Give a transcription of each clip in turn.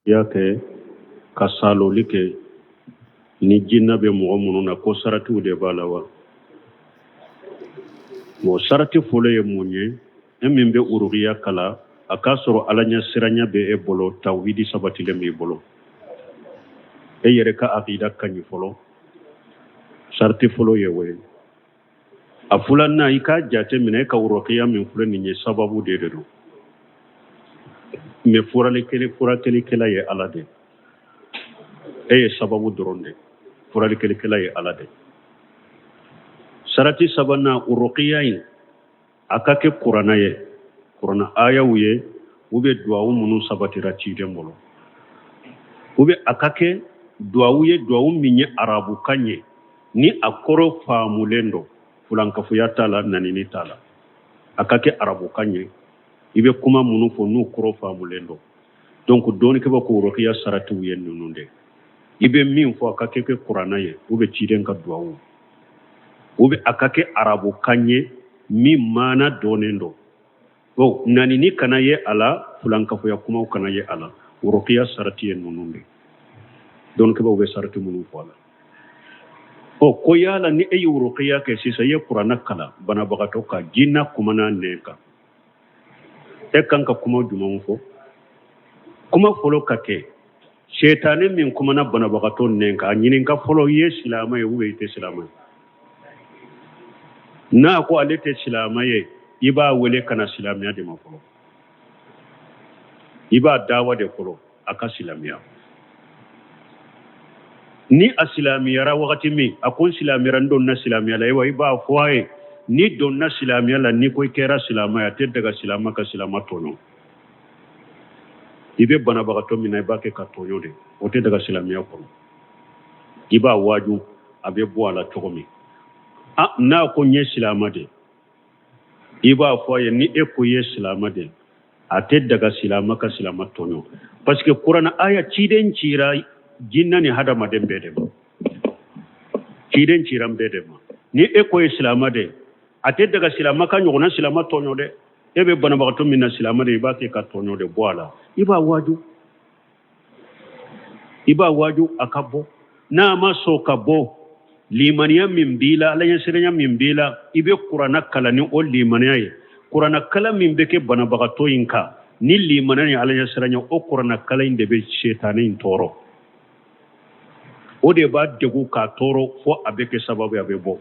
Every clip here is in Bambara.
Y'a kɛ ka saloli kɛ ni jinɛ bɛ mɔgɔ minnu na ko saratiw de b'a la wa? Bon, sarati fɔlɔ ye mun ye? E min bɛ urukiya kalan, a k'a sɔrɔ Ala ɲɛ siranya bɛ e bolo, tawhidi sabatilen b'i bolo, e yɛrɛ ka akida ka ɲi fɔlɔ. Sarati fɔlɔ ye o ye. A filanan, i k'a jate minɛ, e ka urukiya min filɛ nin ye, sababu de don, mais furakɛlikɛla ye Ala de. E ye sababu dɔrɔn de, furakɛlikɛla ye Ala de. Sarati sabanan, urukiya in a ka kɛ kuranna ye, kuranna ayaw ye, ou bien duwawu minnu sabatira ciden bolo, ou bien a ka kɛ duwawu ye, duwawu min ye arabukan ye, ni a kɔrɔ faamulen don, fulankafoya t'a la, nanini t'a la. A ka kɛ arabukan ye, i bɛ kuma minnu fɔ n'u kɔrɔ faamulen don. Donc dɔnnikɛbaw ko urukiya saratiw ye ninnu de. I bɛ min fɔ, a ka kɛ kuranna ye, ou bien ciden ka duwawu, ou bien a ka kɛ arabukan ye min maana dɔnnen don. Bon, nanini kana ye a la, fulankafoya kumaw kana ye a la. Urukiya sarati ye ninnu de, dɔnnikɛbaw bɛ sarati minnu fɔ a la. Ɔ, ko yala ni e ye urukiya kɛ sisan, i ye kuranna kalan banabagatɔ kan, jinɛ kumana nɛn kan, e kan ka kuma jumɛnw fɔ? Kuma fɔlɔ ka kɛ, sɛtanɛ min kumana banabagatɔ nɛn kan, a ɲininka fɔlɔ, i ye silamɛ ye ou bien i tɛ silamɛ ye? N'a ko ale tɛ silamɛ ye, i b'a wele ka na silamɛya de ma fɔlɔ, i b'a dawa de fɔlɔ a ka silamɛya. Ni a silamɛyara wagati min, a ko n silamɛyara, n donna silamɛya la, i b'a fɔ a ye, n'i donna silamɛya la, n'i ko i kɛra silamɛ ye, a tɛ daga silamɛ ka silamɛ tɔɲɔ. I bɛ banabagatɔ min na, i b'a kɛ ka tɔɲɔ de, o tɛ daga silamɛya kɔnɔ. I b'a waaju a bɛ bɔ a la cogo min. N'a ko n ye silamɛ de, i b'a fɔ a ye, ni e ko i ye silamɛ de, a tɛ daga silamɛ ka silamɛ tɔɲɔ, parce que kuranɛ aya, ciden cira jinɛ ni hadamaden bɛɛ de ma, ciden cira bɛɛ de ma. Ni e ko ye silamɛ de, a tɛ daga silamɛ ka ɲɔgɔnna silamɛ tɔɲɔ dɛ. E bɛ banabagatɔ min na, silamɛ de, i b'a kɛ ka tɔɲɔ de bɔ a la. I b'a waaju, i b'a waaju a ka bɔ. N'a ma sɔn ka bɔ, limaniya min b'i la, Ala ɲɛsiranya min b'i la, i bɛ kuranna kalan ni o limaniya ye. Kuranna kalan min bɛ kɛ banabagatɔ in kan ni limaniya ni Ala ɲɛsiranya, o kuranna kalan in de bɛ setanɛ in tɔɔrɔ, o de b'a degun k'a tɔɔrɔ fo a bɛ kɛ sababu ye a bɛ bɔ.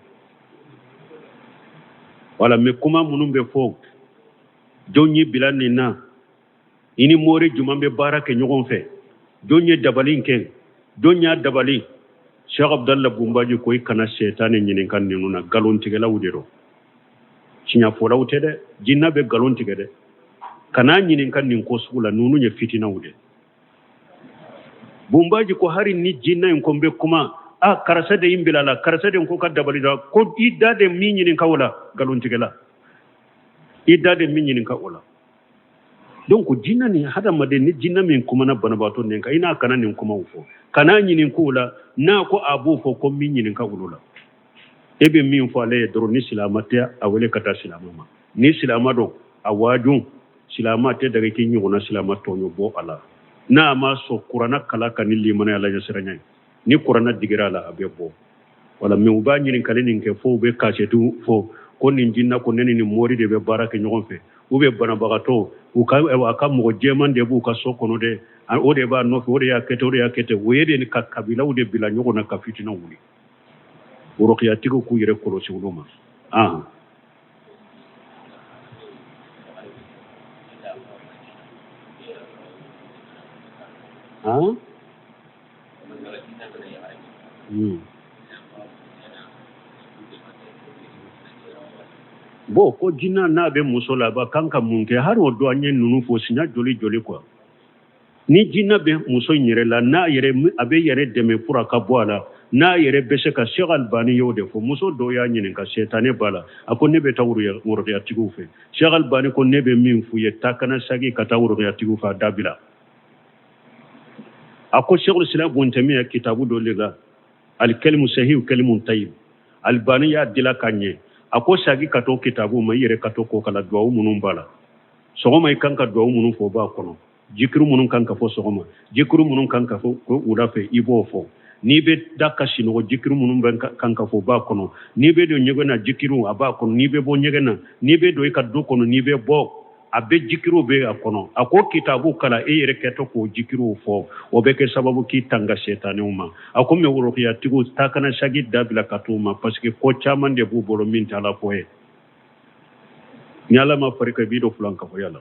Wala, mais kuma minnu bɛ fɔ, jɔn y'i bila nin na, i ni mori jumɛn bɛ baara kɛ ɲɔgɔn fɛ, jɔn ye dabali kɛ, jɔn y'a dabali, Cheikh Abdallah Bunbaji ko i kana sɛtanɛ ɲininka ninnu na, nkalontigɛlaw de don, tiɲɛfɔlaw tɛ dɛ. Jinɛ bɛ nkalon tigɛ dɛ. Kana ɲininka nin ko sugu la, ninnu ye fitinaw de. Bunbaji ko hari ni jinɛ in ko n bɛ kuma, a karisa de ye n bila la, karisa de ko ka dabali da, ko i da de min ɲininka o la, nkalontigɛla, i da de min ɲininka o la. Donc jinɛ ni hadamaden, ni jinɛ min kumana banabaatɔ nin kan, i n'a kana nin kumaw fɔ, kana ɲininka o la. N'a ko a b'o fɔ, ko min ɲininka olu la, e bɛ min fɔ ale ye dɔrɔn, ni silamɛ tɛ, a wele ka taa silamɛ ma. Ni silamɛ don, a waaju, silamɛ tɛ daga k'i ɲɔgɔnna silamɛ tɔɲɔ, bɔ a la. N'a ma sɔn, kuranna kalan ka ni limaniya Ala ɲɛsiranya ye, ni kuranna digira a la, a bɛ bɔ. Wala, mais u b'a ɲininkali nin kɛ fo u bɛ kasɛtiw fɔ ko nin jinɛ ko ne ni nin mori de bɛ baara kɛ ɲɔgɔn fɛ, u bɛ banabagatɔ u ka a ka mɔgɔ jɛman de b'u ka so kɔnɔ dɛ, o de b'a nɔfɛ, o de y'a kɛ ten, o de y'a kɛ ten. O ye de ka kabilaw de bila ɲɔgɔn na ka fitina wuli. Worokiyatigiw k'u yɛrɛ kɔlɔsi olu ma. Bon, ko jinɛ n'a bɛ muso la, a b'a kan ka mun kɛ? Hali o don an ye ninnu fɔ siɲɛ joli joli quoi. Ni jinɛ bɛ muso in yɛrɛ la, n'a yɛrɛ a bɛ yɛrɛ dɛmɛ pour a ka bɔ a la, n'a yɛrɛ bɛ se ka, Cheikh Albani y'o de fɔ. Muso dɔw y'a ɲininka, sɛtanɛ b'a la, a ko ne bɛ taa worokiyatigiw fɛ. Cheikh Albani ko ne bɛ min f'u ye, taa kana sagi ka taa worokiyatigiw fɛ, a dabila. A ko Cheikhul Islam Ibn Taymiyyah kitabu dɔ de la, alikalimu sahihu kalimu tayyib, Albani y'a dila ka ɲɛ. A ko sagi ka to kitabu ma, i yɛrɛ ka to k'o kalan, duwawu minnu b'a la, sɔgɔma i kan ka duwawu minnu fɔ, o b'a kɔnɔ. Jikiru minnu kan ka fɔ sɔgɔma, jikiru minnu kan ka fɔ wula fɛ, i b'o fɔ. N'i bɛ da ka sinɔgɔ, jikiru minnu bɛ kan ka fɔ, o b'a kɔnɔ. N'i bɛ don ɲɛgɛn na, jikiru a b'a kɔnɔ. N'i bɛ bɔ ɲɛgɛn na, n'i bɛ don i ka du kɔnɔ, n'i bɛ bɔ, a bɛ jikiru bɛ a kɔnɔ. A ko kitabu kalan e yɛrɛ kɛtɔ k'o jikiruw fɔ, o bɛ kɛ sababu k'i tanga setanɛw ma. A ko mɛ worokiyatigiw ta kana sagi dabila ka t'u ma, parce que ko caman de b'u bolo min t'ala ko ye. Ni ala ma far'i kan, i b'i don filankafoya la.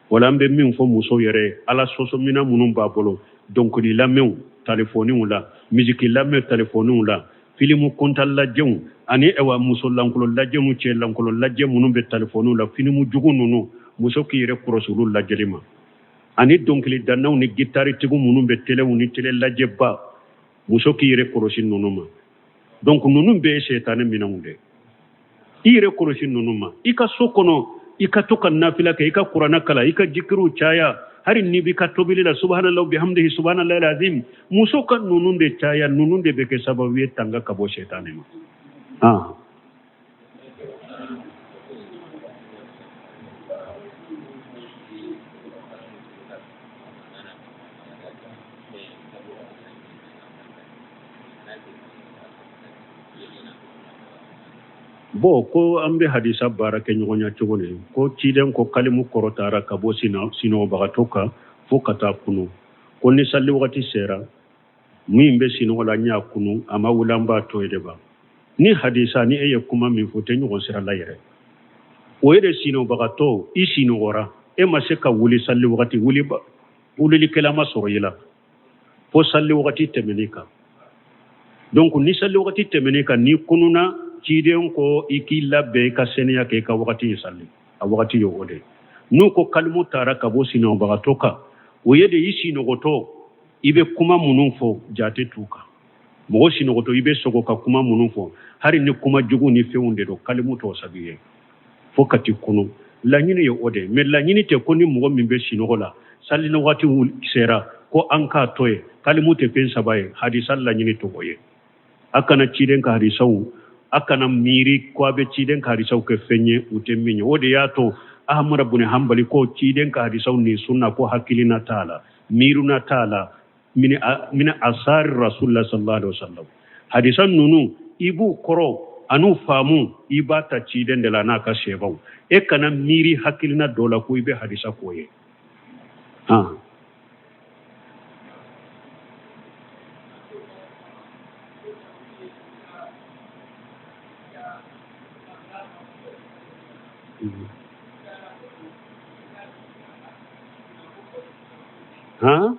Wala an bɛ min fɔ muso yɛrɛ ye, ala sɔsɔminɛn minnu b'a bolo, dɔnkili lamɛnw talefɔniw la, misiki lamɛn talefɔniw la, filimu kuntan lajɛw ani ɛwa muso lankolon lajɛw, cɛ lankolon lajɛ minnu bɛ talefɔniw la, filimu jugu ninnu, muso k'i yɛrɛ kɔlɔsi olu lajɛli ma, ani dɔnkili dannaw ni gitaritigiw minnu bɛ telew ni tele lajɛba, muso k'i yɛrɛ kɔlɔsi ninnu ma. Donc ninnu bɛɛ ye sɛtanɛ minɛnw de. I yɛrɛ kɔlɔsi ninnu ma. I ka so kɔnɔ, i ka to ka nafila kɛ, i ka kuranɛ kalan, i ka jikiriw caya, hali n'i b'i ka tobili la, subhanallah bihamdihi subhanallah alazim. Muso ka ninnu de caya, ninnu de bɛ kɛ sababu ye tanga ka bɔ sɛtanɛ ma. Ah. Bon, ko an bɛ hadisa baara kɛ ɲɔgɔnya cogo di? Ko ciden ko kalimu kɔrɔtara ka bɔ sinɔgɔbagatɔ kan fo ka taa kunu. Ko ni sali wagati sera, min bɛ sinɔgɔ la n y'a kunu, a ma wuli, an b'a to yen de ba. Ni hadisa ni e ye kuma min fɔ, o tɛ ɲɔgɔn sira la yɛrɛ. O ye de sinɔgɔbagatɔ, i sinɔgɔra, e ma se ka wuli sali wagati, wulilikɛla ma sɔrɔ i la fo sali wagati tɛmɛn'i kan. Donc ni sali wagati tɛmɛn'i kan, n'i kununa, ciden ko i k'i labɛn, i ka seniya kɛ, i ka wagati in sali, a wagati ye o de. N'u ko kalimu taara ka bɔ sinɔgɔbagatɔ kan, o ye de i sinɔgɔtɔ, i bɛ kuma minnu fɔ, jate t'u kan. Mɔgɔ sinɔgɔtɔ, i bɛ sɔgɔ ka kuma minnu fɔ, hali ni kuma jugu ni fɛnw de don, kalimu t'o sabu ye fo ka t'i kunu. Laɲini ye o de ye. Mais laɲini tɛ ko ni mɔgɔ min bɛ sinɔgɔ la, sali ni waati sera, ko an k'a to yen, kalimu tɛ fɛn saba ye. Hadisa laɲini t'o ye. A kana ciden ka hadisaw, a kana miiri ko a bɛ ciden ka hadisaw kɛ fɛn ye u tɛ min ye. O de y'a to Ahamada bun Hanbali ko ciden ka hadisaw ni sunna, ko hakilina t'a la, miirina t'a la, min asari rasulullah sallallahu alaihi wasallam. Hadisa ninnu, i b'u kɔrɔ an'u faamu, i b'a ta ciden de la n'a ka sɛbaw. E kana miiri hakilina dɔ la ko i bɛ hadisa k'o ye. Han. Han?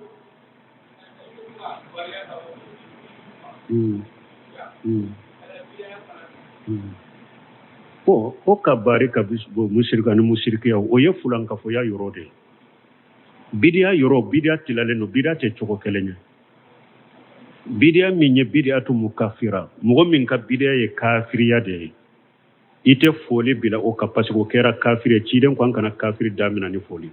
Bon, ko ka bari ka bɔ musirika ni musirikiya, o ye fulankafoya yɔrɔ de ye. Bidiya yɔrɔ, bidiya tilalen don, bidiya tɛ cogo kelen ye. Bidiya min ye bidiyatu mukafira, mɔgɔ min ka bidiya ye kafiriya de ye, i tɛ foli bila o kan parce que o kɛra kafiri ye. Ciden ko an kana kafiri damina ni foli.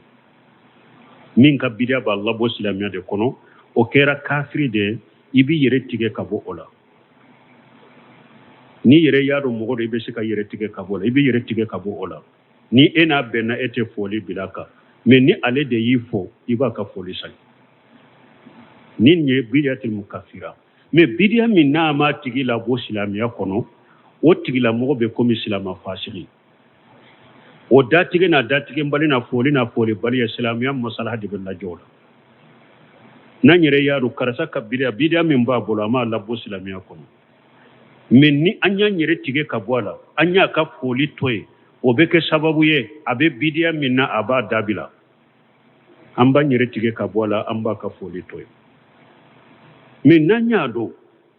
Min ka bidiya b'a labɔ silamɛya de kɔnɔ, o kɛra kafiri de ye, i b'i yɛrɛ tigɛ ka bɔ o la. N'i yɛrɛ y'a dɔn mɔgɔ dɔ, i bɛ se ka yɛrɛ tigɛ ka bɔ o la, i bɛ yɛrɛ tigɛ ka bɔ o la. Ni e n'a bɛnna, e tɛ foli bila a kan, mais ni ale de y'i fo, i b'a ka foli sali. Nin ye bidiyatul mukafira. Mais bidiya min n'a ma tigi labɔ silamɛya kɔnɔ, o tigilamɔgɔ bɛ komi silama fasigi. O datigɛ n'a datigɛbali n'a foli n'a folibali ye, silamɛya masalaha de bɛ lajɛ o la. N'an yɛrɛ y'a dɔn karisa ka bidiya, bidiya min b'a bolo, a m'a labɔ silamɛya kɔnɔ, mais ni an y'an yɛrɛ tigɛ ka bɔ a la, an y'a ka foli to yen, o bɛ kɛ sababu ye a bɛ bidiya min na, a b'a dabila. An b'an yɛrɛ tigɛ ka bɔ a la, an b'a ka foli to yen. Mais n'an y'a dɔn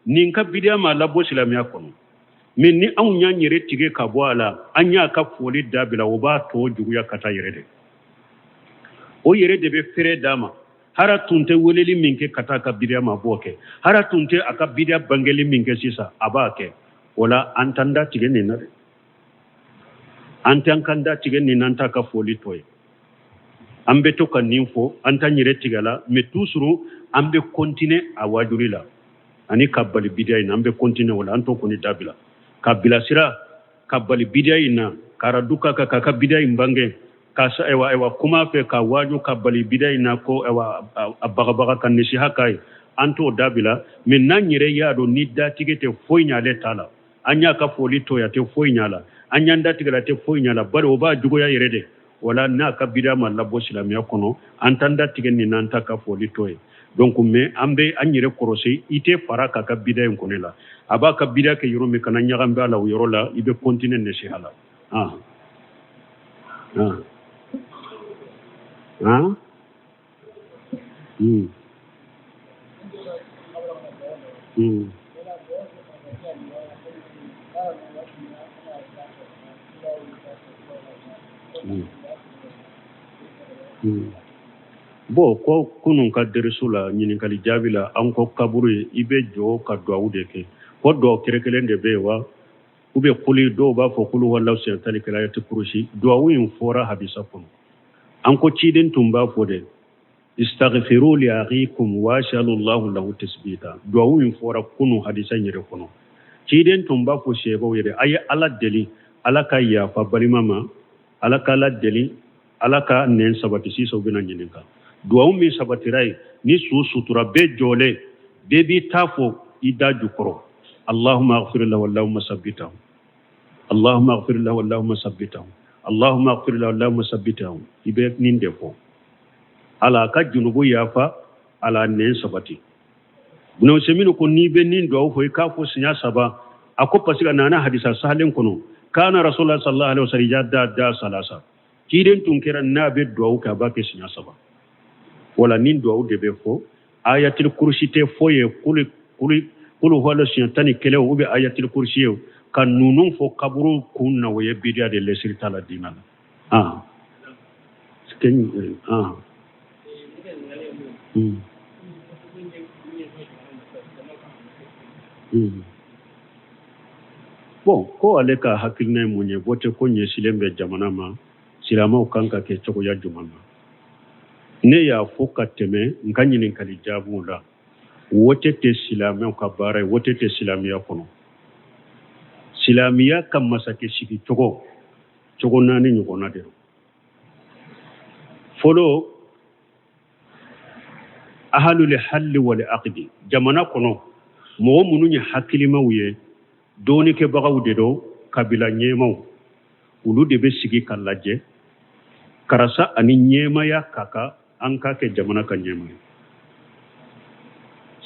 nin ka bidiya m'a labɔ silamɛya kɔnɔ, mais ni anw y'an yɛrɛ tigɛ ka bɔ a la, an y'a ka foli dabila, o b'a tɔ juguya ka taa yɛrɛ de. O yɛrɛ de bɛ fɛrɛ d'a ma. Hara tun tɛ weleli min kɛ ka taa a ka bidiya ma, a b'o kɛ. Hara tun tɛ a ka bidiya bangeli min kɛ sisan, a b'a kɛ. O la an t'an da tigɛ nin na dɛ, an t'an kan da tigɛ nin na, an t'a ka foli to yen. An bɛ to ka nin fɔ, an t'an yɛrɛ tigɛ la, mais toujours an bɛ continuer a wajuli la ani ka bali bidiya in na. An bɛ continuer o la, an t'o kɔni dabila ka bilasira ka bali bidiya in na, ka radu k'a kan, k'a ka bidiya in bange, Ka ayiwa ayiwa kuma fɛ ka waaju ka bali bida in na ko ayiwa a bagabaga ka nasiha k'a ye, an t'o dabila. Mais n'an yɛrɛ y'a dɔn ni datigɛ tɛ foyi ɲɛ ale ta la, an y'a ka foli to yen, a tɛ foyi ɲɛ a la, an y'an datigɛ a tɛ foyi ɲɛ a la, bari o b'a juguya yɛrɛ de. Wala n'a ka bida ma labɔ silamɛya kɔnɔ, an t'an datigɛ nin n'an ta ka foli to yen. Donc mais an bɛ an yɛrɛ kɔrɔsi, i tɛ fara k'a ka bida in kɔni la. A b'a ka bida kɛ yɔrɔ min, kana ɲagami b'a la o yɔrɔ la, i bɛ continuer nasiha la. Ah ah ah hmm hmm hmm hmm bon, ko kunun ka derisu la, ɲininkali jaabi la, an ko kaburu ye i bɛ jɔ ka duwawu de kɛ. Ko duwawu kɛrɛ kelen de bɛ yen wa, ou bien kuli dɔw b'a fɔ kulu huwallahu siɲɛ 11, ayati kurusi. Duwawu in fɔra hadisa kɔnɔ. An ko ciden tun b'a fɔ de istaghfiru li akhikum wa as'alullahu lahu tasbita. Duwawu in fɔra kunu hadisa in yɛrɛ kɔnɔ. Ciden tun b'a fɔ sahabaw yɛrɛ, a ye Ala deli Ala ka yafa balima ma, Ala ka Ala deli Ala ka nɛn sabati, sisan u bɛna ɲininka. Duwawu min sabatira ye, ni su sutura, bɛɛ jɔlen, bɛɛ b'i ta fɔ i da jukɔrɔ: Allahumma aghfir lahu Allahumma sabbitahu, Allahumma aghfir lahu Allahumma sabbitahu, Allahumma aghfir lahu Allahumma sabbitahu. I bɛ nin de fɔ: Ala ka junubu yafa, Ala nɛn sabati. Ibn Usaymin ko n'i bɛ nin duwawu fɔ, i k'a fɔ siɲɛ saba. A ko parce que a nana hadisa sahalen kɔnɔ, kana rasulullah sallallahu alaihi wasallam iza da'a da'a salasa. Ciden tun kɛra n'a bɛ duwawu kɛ, a b'a kɛ siɲɛ saba. Wala nin duwawu de bɛ fɔ. Ayatul kurusi tɛ fɔ ye, kuli kuli kulu huwala siɲɛ 11 ou bien ayatul kurusi ye ka nunu fɔ kaburu kun na, o ye bidiya de, lesiri t'a la diina la. Ah ah hmm. Hmm. Bon, ko ale ka hakilina ye mun ye vote ko ɲɛsilen bɛ jamana ma, silamɛw kan ka kɛ cogoya jumɛn na? Ne y'a fɔ ka tɛmɛ n ka ɲininkali jaabiw la, wote tɛ silamɛw ka baara ye, wote tɛ silamɛya kɔnɔ. Silamɛya ka masakɛ sigi cogo cogo naani ɲɔgɔnna de don. Fɔlɔ, ahalul halli wal aqdi, jamana kɔnɔ mɔgɔ minnu ye hakilimaw ye, dɔɔnikɛbagaw de don, kabila ɲɛmaw, olu de bɛ sigi ka lajɛ, karisa ani ɲɛmaya ka kan, an k'a kɛ jamana ka ɲɛma ye.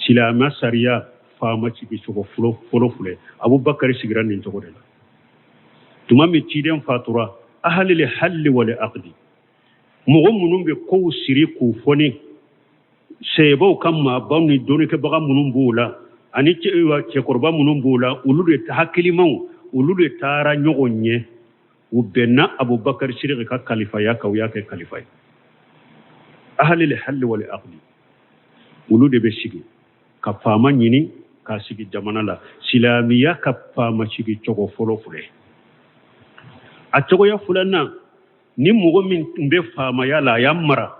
Silamɛ sariya faama sigi cogo fɔlɔ fɔlɔ filɛ, Abubakari sigira nin cogo de la. Tuma min ciden fatura, ahalil halli wal aqdi, mɔgɔ minnu bɛ kow siri k'u fɔni, sahabaw ka maabaw ni dɔnnikɛbaga minnu b'o la ani cɛkɔrɔba minnu b'o la, olu de hakilimaw, olu de taara ɲɔgɔn ɲɛ, u bɛnna Abubakari Sidiki ka kalifaya kan, u y'a kɛ kalifa ye. Ahalil halli wal aqdi, olu de bɛ sigi ka faama ɲini k'a sigi jamana la. Silamɛya ka faama sigi cogo fɔlɔ filɛ. A cogoya filanan, ni mɔgɔ min tun bɛ faamaya la, a y'a mara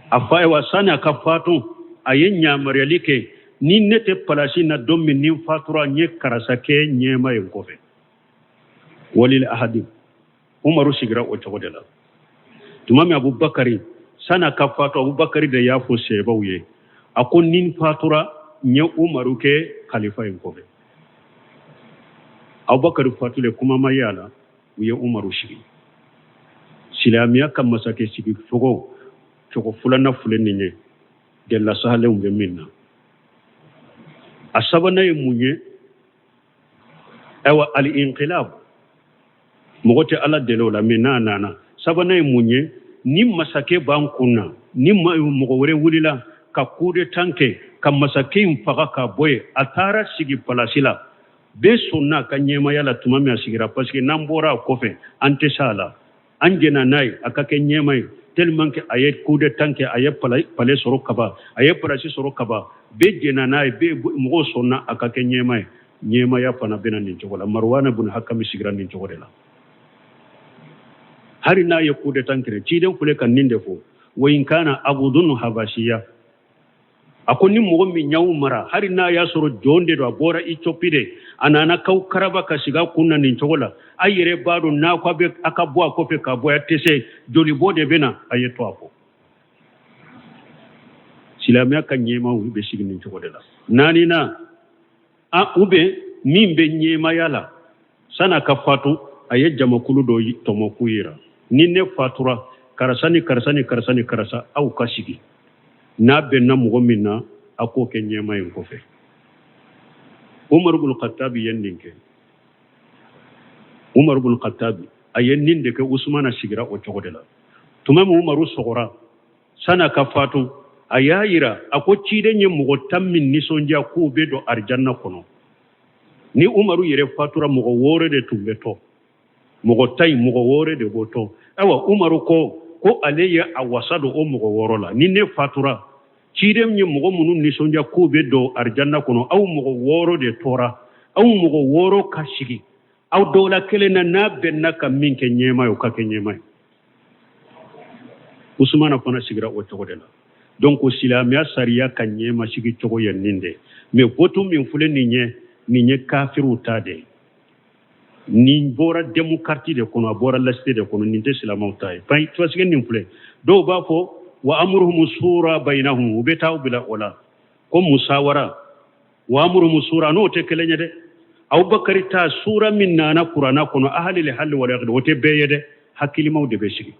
a fa, ayiwa, sani a ka fatu, a ye ɲamaruyali kɛ: ni ne tɛ palasi na don min, ni n fatura, n ye karisa kɛ ɲɛma ye n kɔfɛ, walil ahadi. Umaru sigira o cogo de la. Tuma min Abubakari sani a ka fatu, Abubakari de y'a fɔ sahabaw ye, a ko ni n fatura, n ye Umaru kɛ kalifa ye n kɔfɛ. Abubakari fatulen, kuma ma ye a la, u ye Umaru sigi. Silamɛya ka masakɛ sigi cogo cogo filanan filɛ nin ye, delila sahalenw bɛ min na. A sabanan ye mun ye? Ayiwa, al-inqilab, mɔgɔ tɛ Ala deli o la, mais n'a nana. Sabanan ye mun ye? Ni masakɛ b'an kun na, ni mɔgɔ wɛrɛ wulila ka coup d'état kɛ ka masakɛ in faga ka bɔ yen, a taara sigi palasi la, bɛɛ sɔnna a ka ɲɛmaya la tuma min a sigira, parce que n'an bɔra a kɔfɛ, an tɛ s'a la, an jɛnna n'a ye a ka kɛ ɲɛma ye, tellement que a ye coup d'état kɛ, a ye palais sɔrɔ kaban, a ye palasi sɔrɔ kaban, bɛɛ jɛnna n'a ye, bɛɛ mɔgɔw sɔnna a ka kɛ ɲɛma ye. Ɲɛmaya fana bɛna nin cogo la. Marwana bun Hakami sigira nin cogo de la, hali n'a ye coup d'état kɛ. Ciden filɛ ka nin de fɔ: wa in kana abudun habasiya. A ko ni mɔgɔ min y'aw mara, hali n'a y'a sɔrɔ jɔn de don, a bɔra Ethiopie de, a nana k'aw karaba ka sigi a kun na nin cogo la, a yɛrɛ b'a dɔn n'a ko a bɛ a ka bɔ a kɔfɛ ka bɔ, a tɛ se, jolibɔ de bɛ na, a ye to a kɔ. Silamɛya ka ɲɛmaw bɛ sigi nin cogo de la. Naaninan, a ou bien min bɛ ɲɛmaya la, san'a ka fatu, a ye jamakulu dɔ tɔmɔ k'u yira, ni ne fatura, karisa ni karisa ni karisa ni karisa, aw ka sigi, n'a bɛnna mɔgɔ min na, a k'o kɛ ɲɛma in kɔfɛ. Umaru bun Khattabi ye nin kɛ. Umaru bun Khattabi a ye nin de kɛ. Usumana sigira o cogo de la. Tuma min Umaru sɔgɔra, san'a ka fatu, a y'a yira, a ko ciden ye mɔgɔ 10 min nisɔndiya k'u bɛ don arijanna kɔnɔ, ni Umaru yɛrɛ fatura, mɔgɔ 6 de tun bɛ to, mɔgɔ 10 in, mɔgɔ 6 de b'o to. Ayiwa, Umaru ko ale ye a wasa don o mɔgɔ 6 la. Ni ne fatura, ciden ye mɔgɔ minnu nisɔndiya k'u bɛ don arijanna kɔnɔ, aw mɔgɔ 6 de tora, aw mɔgɔ 6 ka sigi, aw dɔw la kelen na, n'a bɛnna ka min kɛ ɲɛma ye, o ka kɛ ɲɛma ye. Usumana fana sigira o cogo de la. Donc silamɛya sariya ka ɲɛma sigi cogo ye nin de. Mais vote min filɛ nin ye, nin ye kafiriw ta de ye. Nin bɔra démocratie de kɔnɔ, a bɔra laïcité de kɔnɔ, nin tɛ silamɛw ta ye. Parce que nin filɛ, dɔw b'a fɔ wa amuruhum sura bainahum, u bɛ taa bila o la ko musawara wa amuruhum sura, n'o tɛ kelen ye dɛ. Abubakari ta sura min nana kuranna kɔnɔ, ahalil halli wal aqd, o tɛ bɛɛ ye dɛ, hakilimaw de bɛ sigi,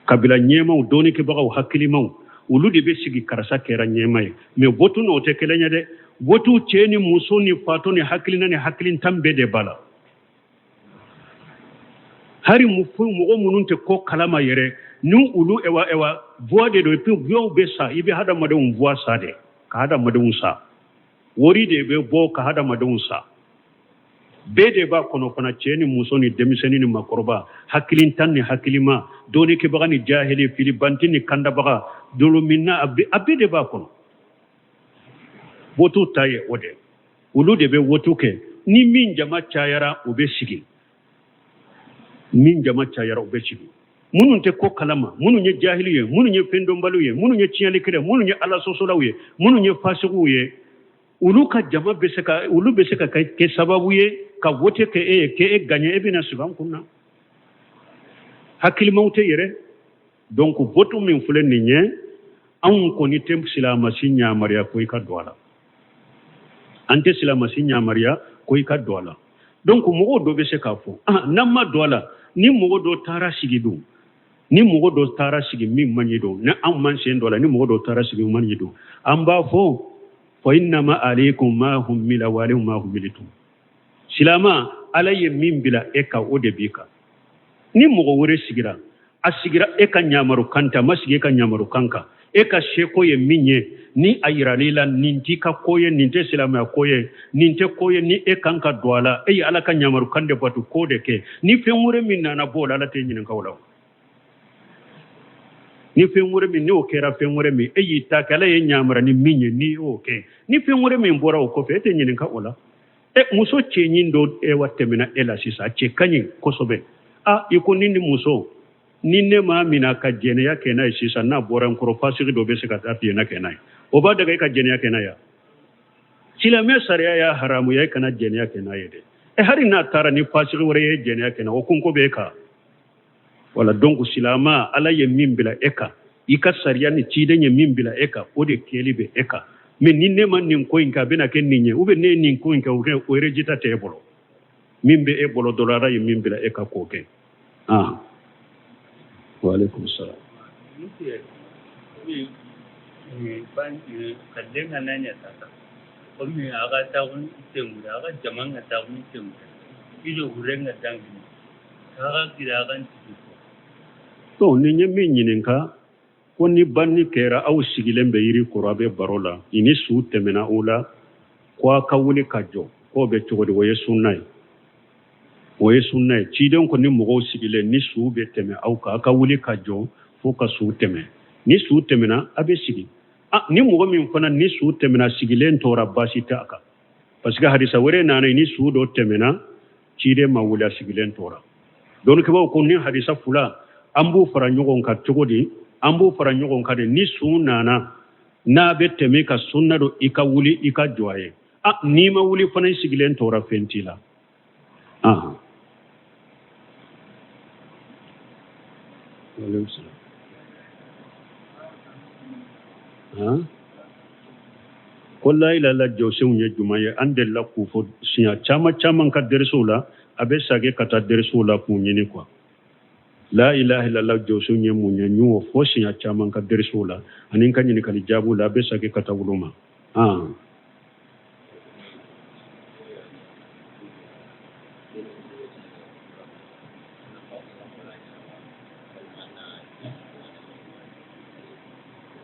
kabila ɲɛmaw, dɔnnikɛbagaw, hakilimaw, olu de bɛ sigi, karisa kɛra ɲɛma ye. Mais vote n'o tɛ kelen ye dɛ. Vote, cɛ ni muso ni fatɔ ni hakilina ni hakilintan bɛɛ de b'a la. Hari mɔgɔ minnu tɛ ko kalama yɛrɛ, ni olu ewa ewa voix de don. Et puis voix bɛ sa, i bɛ hadamadenw voix sa de, ka hadamadenw sa, wari de bɛ bɔ ka hadamadenw sa. Bɛɛ de b'a kɔnɔ fana, cɛ ni muso ni denmisɛnnin ni makɔrɔba, hakilintan ni hakilima, dɔnnikɛbaga ni jahili, filibanti ni kandabaga, dolominna, a bɛɛ de b'a kɔnɔ. Wotu ta ye o de, olu de bɛ wotu kɛ. Ni min jama cayara, o bɛ sigi. Min jama cayara, o bɛ sigi. Minnu tɛ ko kalama, minnu ye jahili ye, minnu ye fɛndɔnbaliw ye, minnu ye tiɲɛlikɛlaw, minnu ye ala sɔsɔlaw ye, minnu ye fasigiw ye, olu ka jama bɛ se ka, olu bɛ se ka kɛ sababu ye ka vote kɛ e ye, k'e gagner, e bɛna sigi an kun na. Hakilimaw tɛ yɛrɛ. Donc vote min filɛ nin ye, anw kɔni tɛ silamasi yamaruya ko i ka don a la. An tɛ silamasi yamaruya ko i ka don a la. Donc mɔgɔw dɔ bɛ se k'a fɔ, ah, n'an ma don a la, ni mɔgɔ dɔ taara sigi dun, ni mɔgɔ dɔ taara sigi min man ɲi don, ni anw man sen don a la, ni mɔgɔ dɔ taara sigi min man ɲi don, an b'a fɔ fa innama alaykum ma hummila wa alayhim ma hummiltum. Silama, ala ye min bila e kan, o de b'i kan. Ni mɔgɔ wɛrɛ sigira, a sigira e ka ɲamaru kan tɛ, a ma sigi e ka ɲamaru kan kan. E ka seko ye min ye, ni a yiral'i la nin t'i ka ko ye, nin tɛ silamɛya ko ye, nin tɛ ko ye ni e kan ka don a la, e ye ala ka ɲamaru kan de bato, k'o de kɛ. Ni fɛn wɛrɛ min nana bɔ o la, ala t'e ɲininka o la. Ni fɛn wɛrɛ min n'o kɛra, fɛn wɛrɛ min e y'i ta kɛ, ala ye ɲamara ni min ye, n'i y'o kɛ, ni fɛn wɛrɛ min bɔra o kɔfɛ, e tɛ ɲininka o la. E muso cɛɲin dɔ e wa tɛmɛna e la sisan, a cɛ ka ɲi kosɛbɛ. A i ko ni muso ni ne m'a minɛ ka jɛnɛya kɛ n'a ye sisan, n'a bɔra n kɔrɔ, fasigi dɔ bɛ se ka taa jɛnɛya kɛ n'a ye. O b'a daga e ka jɛnɛya kɛ n'a ye? Silamɛ sariya y'a haramuya e kana jɛnɛya kɛ n'a ye dɛ. E hali n'a taara ni fasigi wɛrɛ ye jɛnɛya kɛ n'a, o kunko b'e kan. Wala, donc silama, ala ye min bila e kan, i ka sariya ni ciden ye min bila e kan, o de kɛli bɛ e kan. Mais ni ne ma nin ko in kɛ, a bɛna kɛ nin ye, ou bien ne ye nin ko in kɛ, o résultat tɛ e bolo. Min bɛ e bolo dɔrɔn, ala ye min bila e kan, k'o kɛ. Ah, wa alaikum salam. Ka den ka na ɲɛ ta komi a ka tagun tengure, a ka jama ka tagun tengure ido wuren ka dangini a ka gira a ka ntigi fɔ. To, ni ye min ɲininka ko ni banni kɛra, aw sigilen bɛ yiri kɔrɔ, a bɛ baro la, i ni su tɛmɛna o la, ko a ka wuli ka jɔ, k'o bɛ cogo di? O ye sunna ye, o ye sunna ye. Ciden ko ni mɔgɔw sigilen, ni su bɛ tɛmɛ aw kan, a ka wuli ka jɔ fo ka su tɛmɛ. Ni su tɛmɛna, a bɛ sigi. Ah, ni mɔgɔ min fana ni su tɛmɛna, sigilen tora, baasi tɛ a kan, parce que hadisa wɛrɛ nana, ni su dɔ tɛmɛna, ciden ma wuli, a sigilen tora. Dɔnnikɛbaaw ko ni hadisa fila, an b'u fara ɲɔgɔn kan cogo di? An b'u fara ɲɔgɔn kan de, ni su nana, N'a bɛ tɛmɛ i kan, sunna don i ka wuli i ka jɔ a ye. A n'i ma wuli fana, i sigilen tora, fɛn t'i la. Ahan, waaleykum salaam. Han, ko la ilaha illallah jɔsenw ye jumɛn ye? An delila k'u fɔ siɲɛ caman caman ka derisiw la. A bɛ sage ka taa derisiw la k'u ɲini quoi. La ilaha illallah jɔsenw ye mun ye? N y'o fɔ siɲɛ caman ka derisiw la ani n ka ɲininkali jaabiw la. A bɛ sage ka taa wolo ma. Han.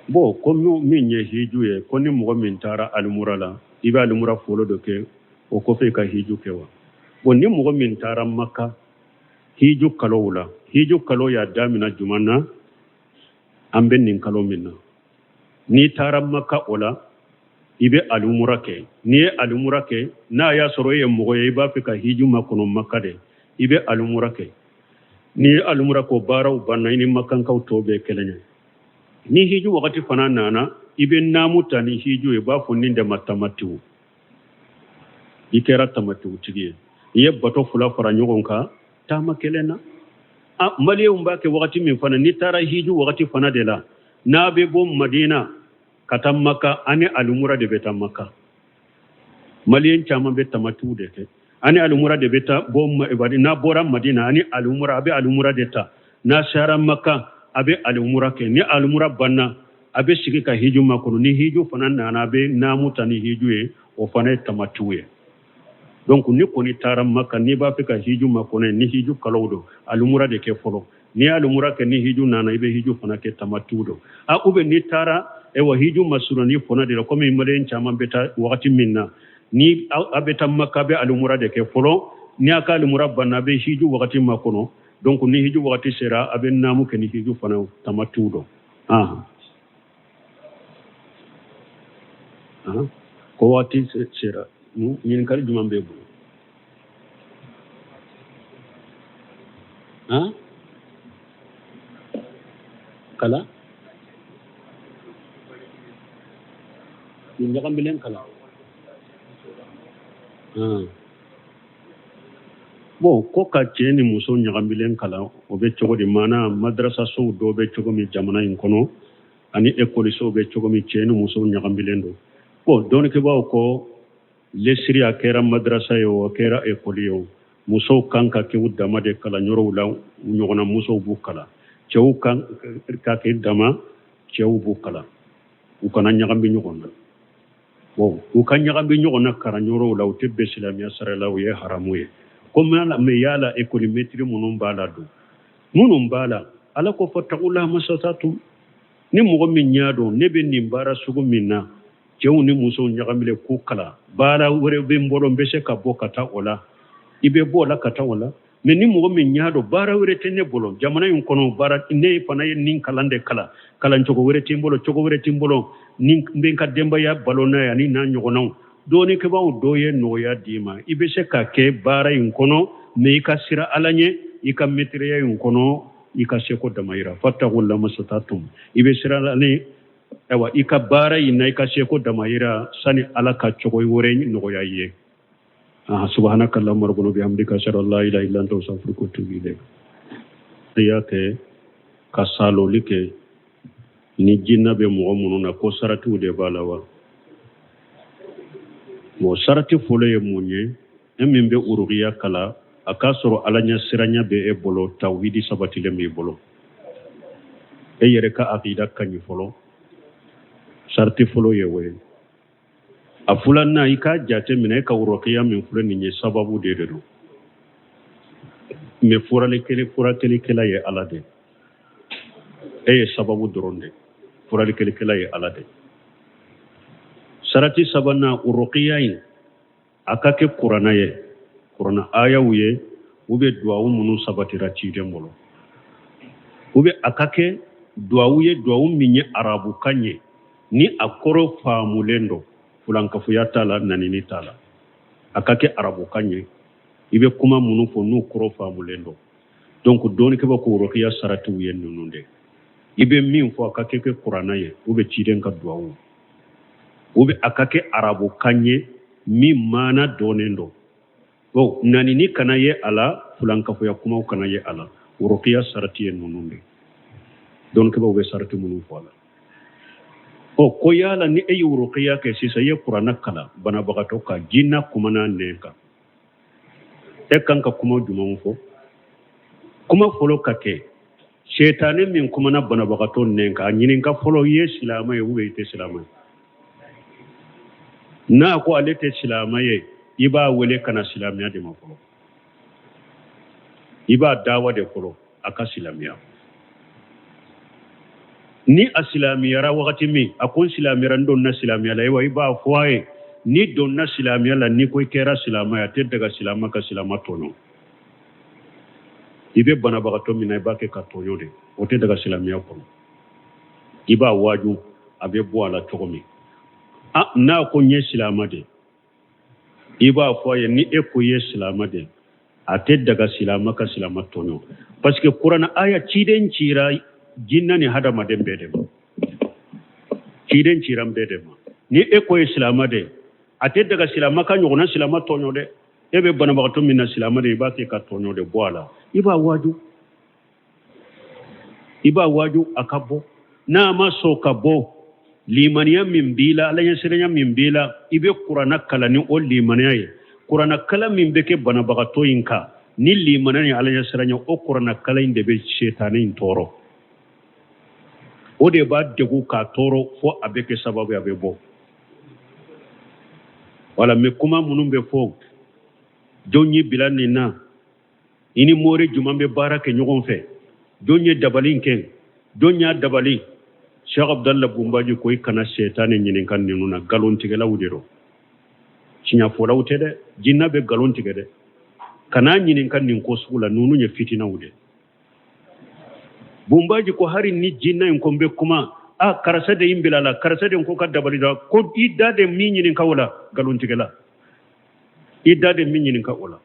Bon, ko min ye hiju ye, ko ni mɔgɔ min taara alimura la, i bɛ alimura fɔlɔ dɔ kɛ, o kɔfɛ i ka hiju kɛ wa? Bon, ni mɔgɔ min taara Maka hiju kalow la, hiju kalo y'a damina juma na, an bɛ nin kalo min na, n'i taara Maka o la, i bɛ alimura kɛ. N'i ye alimura kɛ, n'a y'a sɔrɔ e ye mɔgɔ ye i b'a fɛ ka hiju makɔnɔ Maka de, i bɛ alimura kɛ. N'i ye alimura k'o baaraw banna, i ni makankaw tɔw bɛɛ kelen ye. Ni hiju wagati fana nana, i bɛ naamu ta ni hiju ye. I b'a fɔ nin de ma tamatiw, i kɛra tamatiw tigi ye, i ye bato fila fara ɲɔgɔn kan taama kelen na. A maliyɛnw b'a kɛ wagati min fana, n'i taara hiju wagati fana de la, n'a bɛ bɔ Madina ka taa Maka, ani alimura de bɛ taa Maka. Maliyɛn caman bɛ tamatiw de kɛ, ani alimura de bɛ taa bɔ. N'a bɔra Madina ani alimura, a bɛ alimura de ta. N'a sera Maka, a bɛ alimura kɛ. Ni alimura banna, a bɛ sigi ka hiju makɔnɔ. Ni hiju fana nana, a bɛ naamu ta ni hiju ye, o fana ye tamatiw ye. Donc ni kɔni taara Maka, n'i b'a fɛ ka hiju makɔnɔ, ni hiju kalow don, alimura de kɛ fɔlɔ. N'i ye alimura kɛ, ni hiju nana, i bɛ hiju fana kɛ, tamatiw don. A ou bien n'i taara, ayiwa, hiju masurunni fana de la, komi maliyɛn caman bɛ taa wagati min na, ni a bɛ taa Maka, a bɛ alimura de kɛ fɔlɔ. Ni a ka alimura banna, a bɛ hiju wagati makɔnɔ. Donc ni hiju wagati sera, a bɛ naamu kɛ ni hiju fana, tamatiw don. Ah, ko waati sera, ɲininkali jumɛn b'e bolo? Han, kala nin ɲagamilen kala. Bon, ko ka cɛ ni muso ɲagamilen kalan, o bɛ cogo di? Maana madrasasow dɔw bɛ cogo min jamana in kɔnɔ, ani ekɔlisow bɛ cogo min, cɛ ni muso ɲagamilen don. Bon, dɔnnikɛbaaw ko lesiri, a kɛra madrasa ye o, a kɛra ekɔli ye o, musow kan ka kɛ u dama de kalanyɔrɔw la, u ɲɔgɔnna musow b'u kalan. Cɛw kan ka kɛ dama, cɛw b'u kalan, u kana ɲagami ɲɔgɔn na. Bon, u ka ɲagami ɲɔgɔn na kalanyɔrɔw la, u tɛ bɛn silamɛya sariya la, o ye haramu ye. Ko mais yala ekɔli mɛtiri minnu b'a la don, minnu b'a la, Ala ko fatakulaha masatatum. Ni mɔgɔ min y'a dɔn ne bɛ nin baara sugu min na, cɛw ni musow ɲagamilen k'u kalan, baara wɛrɛ bɛ n bolo, n bɛ se ka bɔ ka taa o la, i bɛ bɔ o la ka taa o la. Mais ni mɔgɔ min y'a dɔn baara wɛrɛ tɛ ne bolo jamana in kɔnɔ, baara ne fana ye nin kalan de kalan, kalancogo wɛrɛ tɛ n bolo, cogo wɛrɛ tɛ n bolo, ni n bɛ n ka denbaya balo n'a ye ani n'a ɲɔgɔnnaw, dɔnnikɛbaaw dɔ ye nɔgɔya d'i ma, i bɛ se ka kɛ baara in kɔnɔ, mais i ka siran Ala ɲɛ i ka mɛtiriya in kɔnɔ, i ka seko damayira. Fatakulaha masatatum, i bɛ siran Ala ɲɛ, ayiwa, i ka baara in na, i ka seko damayira sani Ala ka cogo wɛrɛ nɔgɔya i ye. Ah, subhanaka allahumma rabbana bihamdika, ashhadu an la ilaha illa anta, astaghfiruka wa atubu ilayk. I y'a kɛ ka saloli kɛ ni jinna bɛ mɔgɔ minnu na, ko saratiw de b'a la wa? Bon, sarati fɔlɔ ye mun ye? E min bɛ urukiya kalan, a k'a sɔrɔ Ala ɲɛ siranya bɛ e bolo, tawhidi sabatilen b'i bolo, e yɛrɛ ka akida ka ɲi fɔlɔ. Sarati fɔlɔ ye o ye. A filanan, i k'a jate minɛ, e ka urukiya min filɛ nin ye, sababu de don, mais furakɛlikɛla ye Ala de. E ye sababu dɔrɔn de, furakɛlikɛla ye Ala de. Sarati sabanan, urukiya in a ka kɛ kuranna ye, kuranna ayaw ye, u bɛ duwawu minnu sabatira ciden bolo, u bɛ a ka kɛ duwawu ye, duwawu min ye arabukan ye, ni a kɔrɔ faamulen don, fulankafoya t'a la, nanini t'a la. A ka kɛ arabukan ye, i bɛ kuma minnu fɔ n'u kɔrɔ faamulen don. Donc dɔnnikɛbaa ko urukiya saratiw ye ninnu de. I bɛ min fɔ, a ka kɛ kuranna ye, u bɛ ciden ka duwawu. Ou bien a ka kɛ arabukan ye min maana dɔnnen don. Bon, nanini kana ye a la, fulankafoya kumaw kana ye a la. Rukiya sarati ye ninnu de. Dɔnnikɛbaaw bɛ sarati minnu fɔ a la. Ɔ ko yala ni e ye rukiya kɛ sisan, i ye kuranɛ kalan banabagatɔ kan, jinɛ kumana nɛn kan, e kan ka kuma jumɛnw fɔ? Kuma fɔlɔ ka kɛ sɛtanɛ min kumana banabagatɔ nɛn kan, a ɲininka fɔlɔ, i ye silamɛ ye ou bien i tɛ silamɛ ye? N'a ko ale tɛ silamɛ ye, i b'a wele ka na silamɛya de ma fɔlɔ, i b'a dawa de fɔlɔ a ka silamɛya. Ni a silamɛyara wagati min, a ko n silamɛyara, n donna silamɛya la, ayiwa i b'a fɔ a ye, n'i donna silamɛya la, n'i ko i kɛra silamɛ ye, a tɛ daga silamɛ ka silamɛ tɔɲɔ. I bɛ banabagatɔ min na, i b'a kɛ ka tɔɲɔ de, o tɛ daga silamɛya kɔnɔ. I b'a waaju a bɛ bɔ a la cogo min. N'a ko n ye silamɛ de, i b'a fɔ a ye, ni e ko i ye silamɛ de, a tɛ daga silamɛ ka silamɛ tɔɲɔ, parce que kuranɛ aya ciden cira jinɛ ni hadamaden bɛɛ de ma, ciden cira bɛɛ de ma. Ni e ko ye silamɛ de, a tɛ daga silamɛ ka ɲɔgɔnna silamɛ tɔɲɔ dɛ. E bɛ banabagatɔ min na silamɛ de, i b'a kɛ ka tɔɲɔ de bɔ a la, i b'a waaju, i b'a waaju a ka bɔ. N'a ma sɔn ka bɔ, limaniya min b'i la, ala ɲɛsiranya min b'i la, i bɛ kuranɛ kalan ni o limaniya ye. Kuranɛ kalan min bɛ kɛ banabagatɔ in kan ni limaniya ni ala ɲɛsiranya, o kuranɛ kalan in de bɛ setanɛ in tɔɔrɔ, o de b'a degun k'a tɔɔrɔ fo a bɛ kɛ sababu ye a bɛ bɔ. Wala mais kuma minnu bɛ fɔ, jɔn y'i bila nin na, i ni mori jumɛn bɛ baara kɛ ɲɔgɔn fɛ, jɔn ye dabali kɛ, jɔn y'a dabali, Cheikh Abdallah Bunbaji ko i kana sɛtanɛ ɲininka ninnu na, nkalontigɛlaw de don, tiɲɛfɔlaw tɛ dɛ, jinɛ bɛ nkalon tigɛ dɛ, kana ɲininka nin ko sugu la, ninnu ye fitinaw de. Bunbaji ko hari ni jinɛ in ko n bɛ kuma, a karisa de ye n bila la, karisa de ko ka dabali da, ko i da de min ɲininka o la, nkalontigɛla, i da de min ɲininka o la.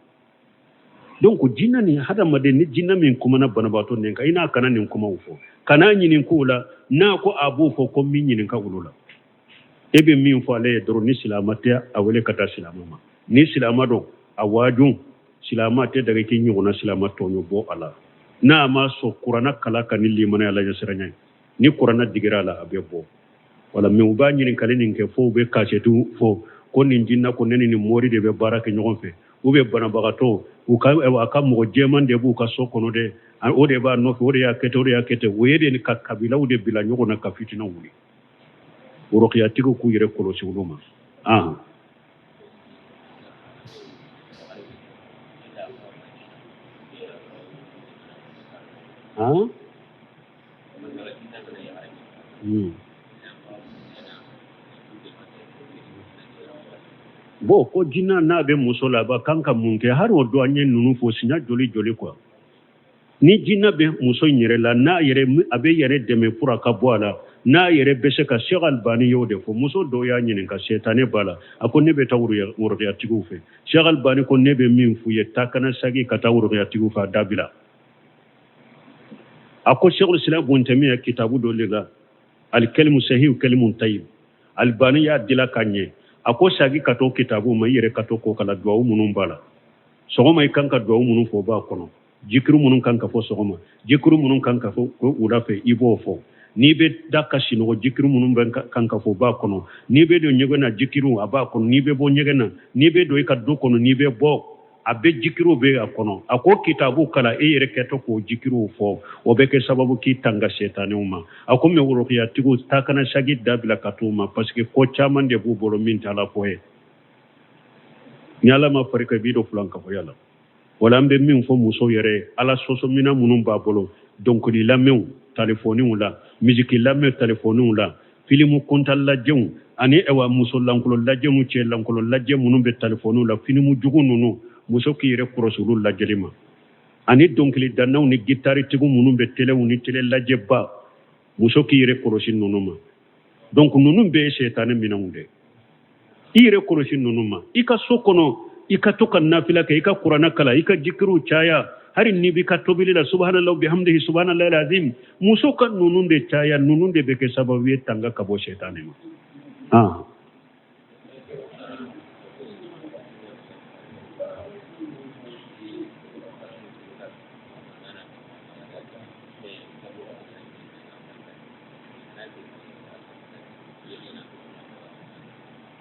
Donc jinɛ ni hadamaden, ni jinɛ min kumana banabaatɔ nin kan, i n'a kana nin kumaw fɔ, kana ɲininka o la. N'a ko a b'o fɔ, ko min ɲininka olu la, e bɛ min fɔ ale ye dɔrɔn, ni silamɛ tɛ, a wele ka taa silamɛ ma, ni silamɛ don, a waaju, silamɛ tɛ daga k'i ɲɔgɔnna silamɛ tɔɲɔ, bɔ a la. N'a ma sɔn, kuranɛ kalan ka ni limaniya ala ɲɛsiranya ye, ni kuranɛ digira a la, a bɛ bɔ. Wala mais u b'a ɲininkali nin kɛ fo u bɛ kasɛtiw fɔ ko nin jinɛ ko ne ni nin mori de bɛ baara kɛ ɲɔgɔn fɛ, u bɛ banabagatɔ u ka a ka mɔgɔ jɛman de b'u ka so kɔnɔ dɛ, o de b'a nɔfɛ, o de y'a kɛ ten, o de y'a kɛ ten. O ye de ka kabilaw de bila ɲɔgɔn na ka fitinaw wuli. Worokiyatigiw k'u yɛrɛ kɔlɔsi olu ma. Bon, ko jinɛ n'a bɛ muso la, a b'a kan ka mun kɛ? Hali o don an ye ninnu fɔ siɲɛ joli joli quoi. Ni jinɛ bɛ muso in yɛrɛ la, n'a yɛrɛ a bɛ yɛrɛ dɛmɛ pour a ka bɔ a la, n'a yɛrɛ bɛ se ka, Cheikh Albani y'o de fɔ. Muso dɔw y'a ɲininka, sɛtanɛ b'a la, a ko ne bɛ taa worokiyatigiw fɛ. Cheikh Albani ko ne bɛ min f'u ye, taa kana sagi ka taa worokiyatigiw fɛ, a dabila. A ko Cheikhul Islam Ibn Taymiyyah kitabu dɔ de la, alikalimu sahihu kalimu tayyib, Albani y'a dila ka ɲɛ. A ko sagi ka to kitabu ma, i yɛrɛ ka to k'o kalan, duwawu minnu b'a la sɔgɔma, i kan ka duwawu minnu fɔ o b'a kɔnɔ, jikiru minnu kan ka fɔ sɔgɔma, jikiru minnu kan ka fɔ wula fɛ, i b'o fɔ. N'i bɛ da ka sinɔgɔ, jikiru minnu bɛ kan ka fɔ o b'a kɔnɔ. N'i bɛ don ɲɛgɛn na, jikiru a b'a kɔnɔ. N'i bɛ bɔ ɲɛgɛn na, n'i bɛ don i ka du kɔnɔ, n'i bɛ bɔ, a bɛ jikiru bɛ a kɔnɔ. A ko kitabu kalan, e yɛrɛ kɛtɔ k'o jikiruw fɔ, o bɛ kɛ sababu k'i tanga sɛtanɛw ma. A ko mais worokiyatigiw ta kana sagi dabila ka t'u ma, parce que ko caman de b'u bolo min t'Ala ko ye. Ni Ala ma farika, i b'i don fulankafoya la. Wala an bɛ min fɔ muso yɛrɛ ye, Ala sɔsɔminɛ minnu b'a bolo, dɔnkili lamɛnw talefɔniw la, misiki lamɛn talefɔniw la, filimu kuntan lajɛw ani ɛwa muso lankolon lajɛw, cɛ lankolon lajɛ minnu bɛ talefɔniw la, filimu jugu ninnu, muso k'i yɛrɛ kɔlɔsi olu lajɛli ma, ani dɔnkili dannaw ni gitaritigiw minnu bɛ telew ni tele lajɛba, muso k'i yɛrɛ kɔlɔsi ninnu ma. Donc ninnu bɛɛ ye sɛtanɛ minɛnw de. I yɛrɛ kɔlɔsi ninnu ma. I ka so kɔnɔ, i ka to ka nafila kɛ, i ka kuranɛ kalan, i ka jikiriw caya, hali n'i b'i ka tobili la, subhanallah bihamdihi subhanallah alazim. Muso ka ninnu de caya, ninnu de bɛ kɛ sababu ye tanga ka bɔ sɛtanɛ ma.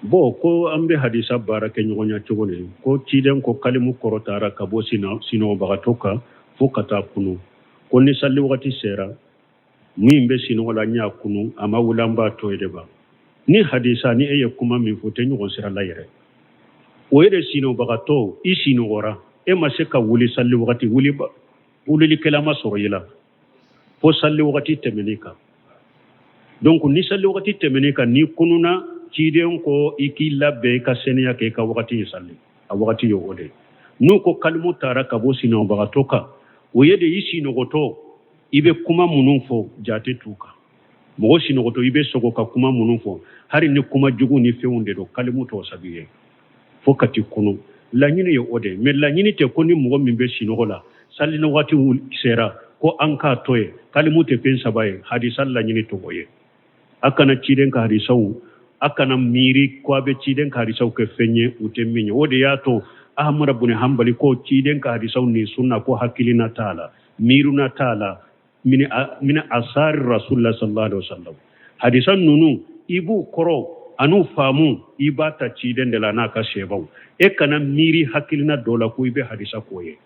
Bon, ko an bɛ hadisa baara kɛ ɲɔgɔnya cogo di? Ko ciden ko kalimu kɔrɔtara ka bɔ sinɔgɔbagatɔ kan fo ka taa kunu. Ko ni sali wagati sera, min bɛ sinɔgɔ la ɲa kunu, a ma wuli, an b'a to yen de ba. Ni hadisa ni e ye kuma min fɔ, o tɛ ɲɔgɔn sira la yɛrɛ. O ye de sinɔgɔbagatɔ, i sinɔgɔra, e ma se ka wuli sali wagati, wuli wulilikɛla ma sɔrɔ i la fo sali wagati tɛmɛn'i kan. Donc ni sali wagati tɛmɛn'i kan, n'i kununa, ciden ko i k'i labɛn, i ka seniya kɛ, i ka wagati in sali, a wagati ye o de ye. N'u ko kalimu taara ka bɔ sinɔgɔbagatɔ kan, o ye de i sinɔgɔtɔ i bɛ kuma minnu fɔ, jate t'u kan. Mɔgɔ sinɔgɔtɔ i bɛ sɔgɔ ka kuma minnu fɔ, hali ni kuma jugu ni fɛnw de don, kalimu t'o sabu ye fo ka t'i kunu. Laɲini ye o de ye, mais laɲini tɛ ko ni mɔgɔ min bɛ sinɔgɔ la, sali ni waati sera, ko an k'a to yen, kalimu tɛ fɛn saba ye. Hadisa laɲini t'o ye. A kana ciden ka hadisaw, a kana miiri ko a bɛ ciden ka hadisaw kɛ fɛn ye u tɛ min ye. O de y'a to Ahamada bun Hanbali ko ciden ka hadisaw ni sunna, ko hakilina t'a la, miirina t'a la, min asari rasulillah sallallahu alaihi wasallam. Hadisa ninnu, i b'u kɔrɔ an'u faamu, i b'a ta ciden de la n'a ka sɛbaw. E kana miiri hakilina dɔ la ko i bɛ hadisa k'o ye.